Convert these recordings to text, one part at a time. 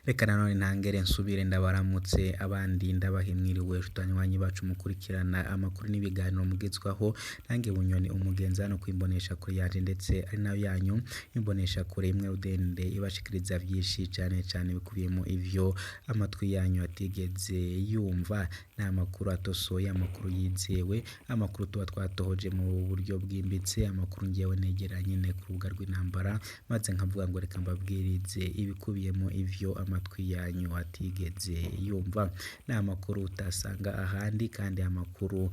Reka nanone ntangere nsubire ndabaramutse abandi ndabahe mwiriwe banywanyi bacu mukurikirana amakuru n'ibiganiro mugezwaho nange Bunyoni umugenzi hano kwimbonesha kure yanje ndetse ari nayo yanyu imbonesha kure imwe rudende ibashikiriza vyinshi cane cane bikubiyemo ivyo amatwi yanyu atigeze yumva. Ni amakuru atosoye, amakuru yizewe, amakuru tuba twatohoje mu buryo bwimbitse, amakuru ngewe negera nyene ku rubuga rw'intambara maze nkavuga ngo reka mbabwirize ibikubiyemo ivyo amatwi yanyu atigeze yumva. Ni amakuru utasanga ahandi kandi amakuru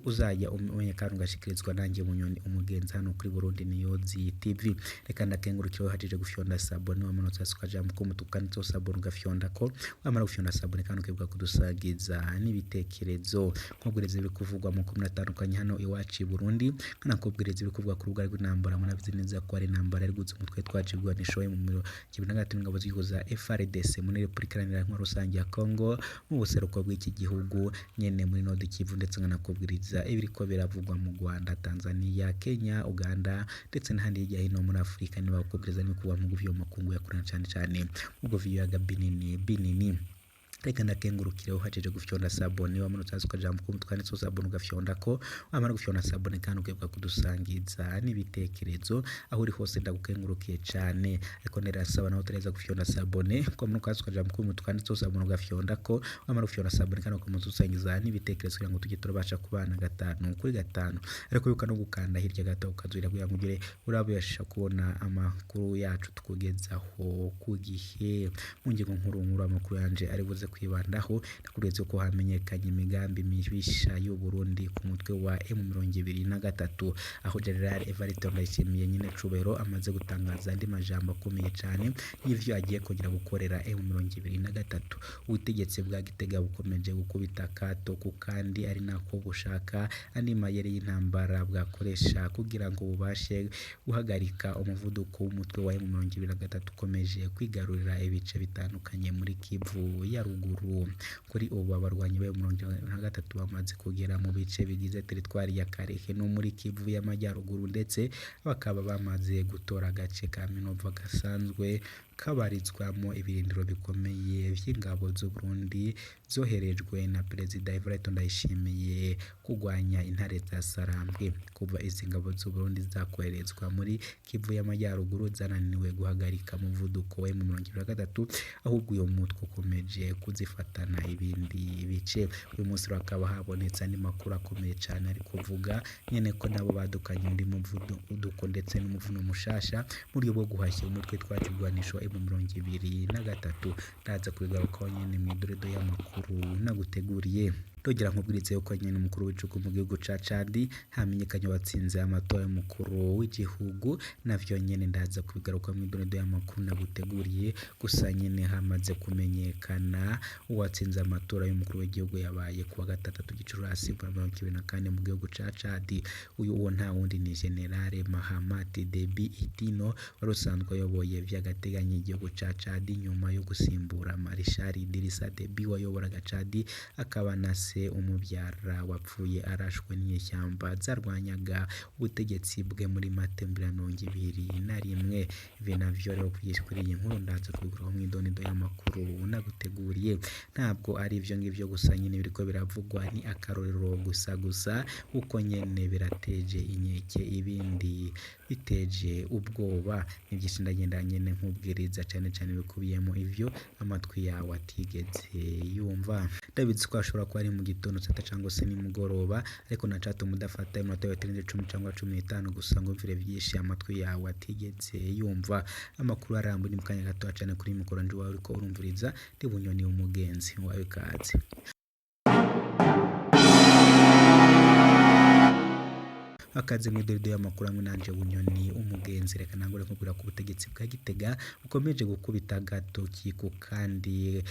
uzajya umenya kandi ugashikirizwa nanjye Bunyoni umugenzi hano kuri Burundi News TV. Reka ndakengurukire wahajije gufyonda sabone, wamanutse hasi ukajambo k'umutuku kanditseho sabone ugafyondako, wamara gufyonda sabone kandi ukibuka kudusagiza n'ibitekerezo, nkubwiriza ibiri kuvugwa mu makuru atandukanye hano iwacu i Burundi, nkanakubwiriza ibiri kuvugwa ku rubuga rw'intambara. Murabizi neza ko ari intambara yari guhutsa umutwe twacibwanisho mu 2023 ingabo z'igihugu za FARDC muri Repubulika Iharanira Intwaro Rusange ya Congo mu buseruko bw'iki gihugu nyene muri Nord Kivu, ndetse nkanakubwiriza ibiriko biravugwa mu Rwanda, Tanzania, Kenya, Uganda ndetse n'ahandi hirya hino muri Afurika. Nibakubwiriza n'ibikuvugwa mu bihugu vyo mu makungu ya kure cane cane mu bihugu vy'ibiyaga binini binini. Reka ndakengurukire uhajeje gufyonda sabone, wamanutse hasi ukajambo k'umutwe kanditseho sabone ugafyondako, wamara gufyonda sabone kandi ukibuka kudusangiza n'ibitekerezo aho uri hose, ndagukengurukiye cane. Ariko nderasaba nawe utareza gufyonda sabone, kwamanuka hasi ukajambo k'umutwe kanditseho sabone ugafyondako, wamara gufyonda sabone kandi ugakomeza udusangiza n'ibitekerezo kugira ngo tujye turabasha kubana gatanu kuri gatanu. Ariko wibuka no gukanda hirya gato ukazurira kugira ngo ugire urabasha kubona amakuru yacu tukugezaho ku gihe. Mu ngingo nkuru nkuru amakuru yanje ari buze kwibandaho, nakubwiye ko hamenyekanye imigambi mibisha y'u Burundi ku mutwe wa M23, aho General Evariste Ndayishimiye nyine Cubahiro amaze gutangaza andi majambo akomeye cane y'ivyo agiye kongera gukorera M23. Ubutegetsi bwa Gitega bukomeje gukubita akato ku kandi ari nako bushaka andi mayeri y'intambara bwakoresha kugira ngo bubashe guhagarika umuvuduko w'umutwe wa M23 ukomeje kwigarurira ibice bitandukanye muri Kivu ya ruguru. Kuri ubu abarwanyi ba M23 bamaze kugera mu bice bigize teritwari ya Karehe no muri Kivu y'Amajyaruguru, ndetse bakaba bamaze gutora agace ka Minova gasanzwe kabarizwamo ibirindiro bikomeye vy'ingabo z'u Burundi zoherejwe na Perezida Evariste Ndayishimiye kurwanya intare za Sarambwe. Kuva izi ngabo z'u Burundi zakoherezwa muri Kivu y'Amajyaruguru zananiwe guhagarika umuvuduko wa M23, ahubwo uyo mutwe ukomeje kuzifatana ibindi bice. Uyu munsi hakaba habonetse andi makuru akomeye cane ari kuvuga nyene ko nabo badukanye undi muvuduko ndetse n'umuvuno mushasha mu buryo bwo guhashya umutwe twacibwanisho M23. Ndaza kubigarukaho nyene mw'idoredo y'amakuru naguteguriye. Ndongera nkubwiritse yuko nyene umukuru w'igihugu mu gihugu ca Chad hamenyekanye watsinze amatora y'umukuru w'igihugu, navyo nyene ndaza kubigaruka mw'idoredo y'amakuru naguteguriye. Gusa nyene hamaze kumenyekana uwatsinze amatora y'umukuru w'igihugu yabaye kuwa gatandatu Gicurasi 2024 mu gihugu ca Chad. Uyu uwo nta wundi ni General Mahamat Deby Itno wari usanzwe ayoboye vy'agateganyo igihugu ca Chad nyuma yo gusimbura Marshal Idrissa Deby wayoboraga Chad, akaba na se umubyara wapfuye arashwe n'inyeshyamba zarwanyaga ubutegetsi bwe muri Mata 2021. Ibi navyo rero kuri iyi nkuru ndaza kubiguraho mw'idonido y'amakuru naguteguriye. Ntabwo ari ivyo ngivyo gusa nyene biriko biravugwa, ni akarorero gusa gusa uko nyene birateje inkeke ibindi biteje ubwoba. Ni vyinshi ndagenda nyene nkubwiriza cane cane bikubiyemo ivyo amatwi yawe atigeze yumva. Ndabizi ko hashobora kuba ari mu gitondo saa sita cyangwa se nimugoroba, ariko ntacatuma udafata iminota itarenze 10 cyangwa 15 gusa ngo wumvire vyinshi amatwi yawe atigeze yumva. Amakuru arambuye ni mu kanya gato cane kuri mikoro nje wawe uriko urumviriza ndi Bunyoni umugenzi wawe ikaze. Akaze mw'idoredo y'amakuru hamwe nanje Bunyoni umugenzi. Reka nangure nkubwira ko ubutegetsi bwa Gitega bukomeje gukubita agatoki ku kandi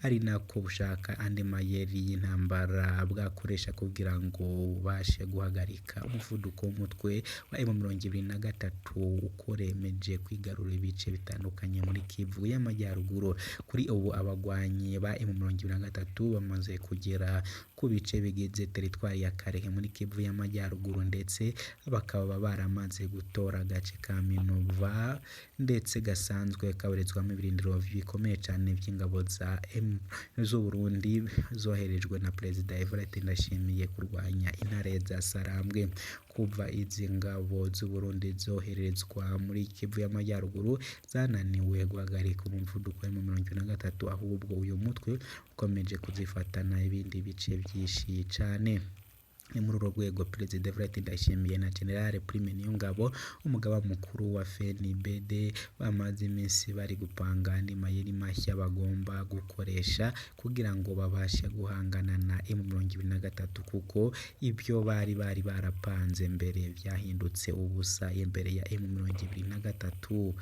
ari nako bushaka andi mayeri y'intambara bwakoresha kugira ngo bubashe guhagarika umuvuduko w'umutwe wa M23 ukoremeje kwigarura ibice bitandukanye muri Kivu y'Amajyaruguru. Kuri ubu abagwanyi ba M23 bamaze kugera ku bice bigize teritwari ya Karehe muri Kivu y'Amajyaruguru, ndetse bakaba baramaze gutora agace ka Minova ndetse gasanzwe kabarizwamo ibirindiro bikomeye cyane by'ingabo za M z'Uburundi zoherejwe na Perezida Evariste Ndayishimiye kurwanya intare za Sarambwe. Kuva izi ngabo z'Uburundi zoherezwa muri Kivu y'Amajyaruguru zananiwe guhagarika umuvuduko wa M23, ahubwo uyu mutwe ukomeje kuzifatana ibindi bice byinshi cane. Ni muri urwo rwego Perezida Evariste Ndayishimiye na General Prime Niyongabo, umugaba mukuru wa FNBD, bamaze iminsi bari gupanga andi mayeri mashya bagomba gukoresha kugira ngo babashe guhangana na M23, kuko ibyo bari barapanze mbere byahindutse ubusa imbere ya M23.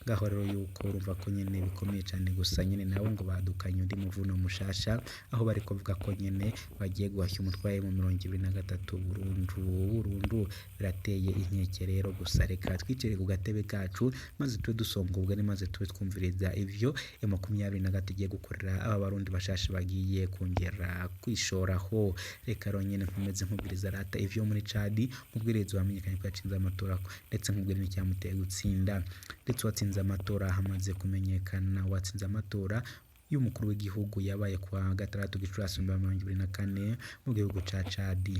Ngaho rero yuko urumva ko nyene bikomeye cane, gusa nyene nabo ngo badukanye undi muvuno mushasha, aho bari kuvuga ko nyene bagiye guhashya umutwe wa M23 burundu burundu. Birateye inkeke rero, gusa reka twicare ku gatebe kacu maze tube dusonga ubugari, maze tube twumviriza ivyo M23 igiye gukorera aba barundi bashasha bagiye kongera kwishoraho. Reka rero nyene nkomeze nkubwiriza rata ivyo muri Chad, nkubwiriza wamenyekanye ko yatsinze amatora, ndetse nkubwire n'icyamuteye gutsinda, ndetse uwatsinze amatora hamaze kumenyekana. Uwatsinze amatora y'umukuru w'igihugu yabaye kuwa gatandatu Gicurasi 2024 mu gihugu ca Chad,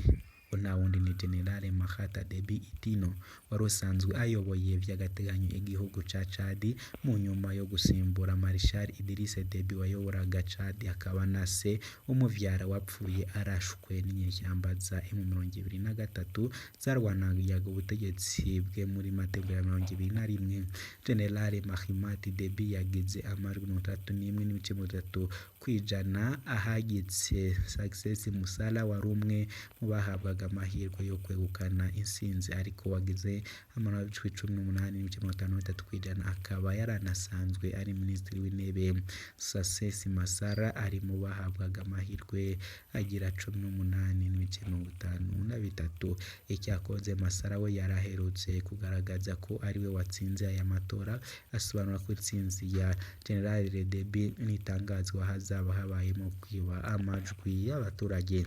nta wundi ni General Mahamat Deby Itno wari usanzwe ayoboye vy'agateganyo igihugu ca Chad mu nyuma yo gusimbura Marshal Idriss Deby wayoboraga Chad, akaba na se umuvyara wapfuye arashwe n'inyeshyamba za M23 zarwanaga ubutegetsi bwe muri Mata 2021. General Mahamat Deby yagize amajwi 61.30%, ahagitse Success Masra wari umwe mu bahabwaga amahirwe yo kwegukana intsinzi, ariko wagize amajwi 18.53%, akaba yaranasanzwe ari Minisitiri w'Intebe. Success Masra ari mu bahabwaga amahirwe agira 18.53. Icyakoze Masra we yaraherutse kugaragaza ko ariwe watsinze aya matora, asobanura ko intsinzi ya General Deby nitangazwa hazaba habayemo kwiba amajwi y'abaturage.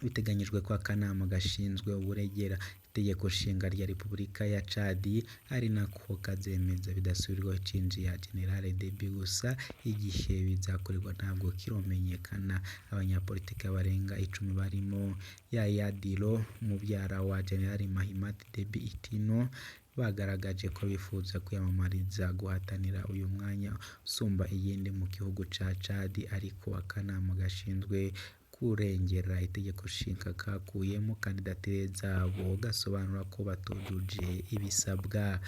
Biteganyijwe ko akanama gashinzwe uburegera itegeko nshinga rya Repubulika ya Chad ari nako kazemeza bidasubirwaho intsinzi ya General Deby, gusa igihe bizakorerwa ntabwo kiromenyekana. Abanyapolitiki barenga 10 barimo Yaya Dillo mubyara wa General Mahamat Deby Itno bagaragaje ko bifuza kwiyamamariza guhatanira uyu mwanya usumba iyindi mu gihugu ca Chad, ariko akanama gashinzwe kurengera itegeko nshinga kakuyemo kandidatire zabo, gasobanura ko batujuje ibisabwa.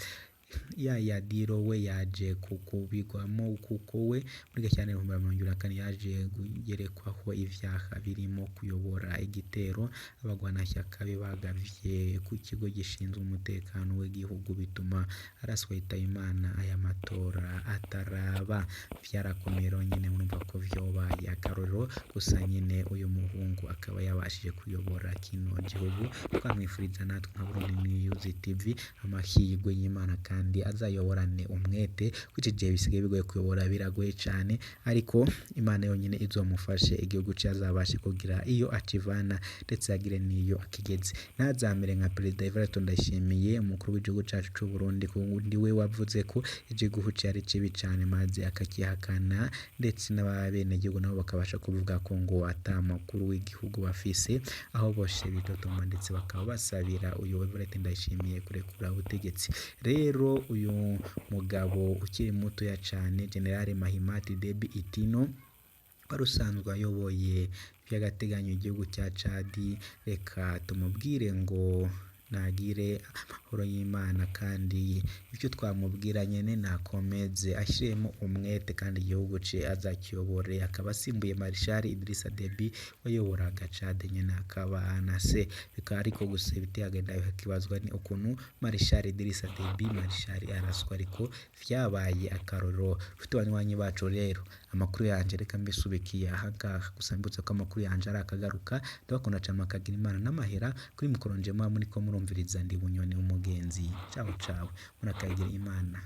Yaya Dillo we yaje kukubigwamo kuko we muri Gashyantare 2024 yaje kugerekwaho ivyaha birimo kuyobora igitero abagwanashyaka be bagavye ku kigo gishinzwe umutekano w'igihugu, bituma araswa yitaba Imana aya matora ataraba. Vyarakomeye rero nyene murumva ko vyobaye akarorero, gusa nyene uyu muhungu akaba yabashije kuyobora kino gihugu. Twamwifuriza natwe nka Burundi News TV amahirwe y'Imana kandi azayoborane umwete, kuko iki gihe bisigaye bigoye kuyobora, biragoye cane, ariko Imana yonyine izomufashe igihugu ciwe azabashe kugira iyo akivana ndetse agire n'iyo akigeze. Ntazamere nka Perezida Evariste Ndayishimiye umukuru w'igihugu cacu c'u Burundi, niwe wavuze ko igihugu ciwe ari kibi cane maze akakihakana, ndetse n'abenegihugu nabo bakabasha kuvuga ko ngo ata mukuru w'igihugu bafise, aho bose bitotomba ndetse bakaba basabira uyu Evariste Ndayishimiye kurekura ubutegetsi. Rero uyu mugabo ukiri mutoya cane General Mahamat Deby Itno wari usanzwe ayoboye by'agateganyo igihugu cya Chad, reka tumubwire ngo Nagire amahoro y'Imana kandi ivyo twamubwira nyene nakomeze ashiremo umwete kandi igihugu ce azakiyobore. Akaba asimbuye Marshal Idrissa Deby wayoboraga Chad nyene akaba na se. Bikaba ariko gusa ibiteye agahinda hakibazwa ni ukuntu Marshal Idrissa Deby Marshal araswa, ariko vyabaye akarorero. Nshuti banywanyi bacu rero, amakuru yanje reka mbisubikiye ahangaha, gusa mbibutsa ko amakuru yanje ari akagaruka. Ndabakunda cane, makagira Imana n'amahera. Kuri mikoro nje muba muriko murumviriza ndi Bunyoni umugenzi. Ciao ciao, murakagira Imana.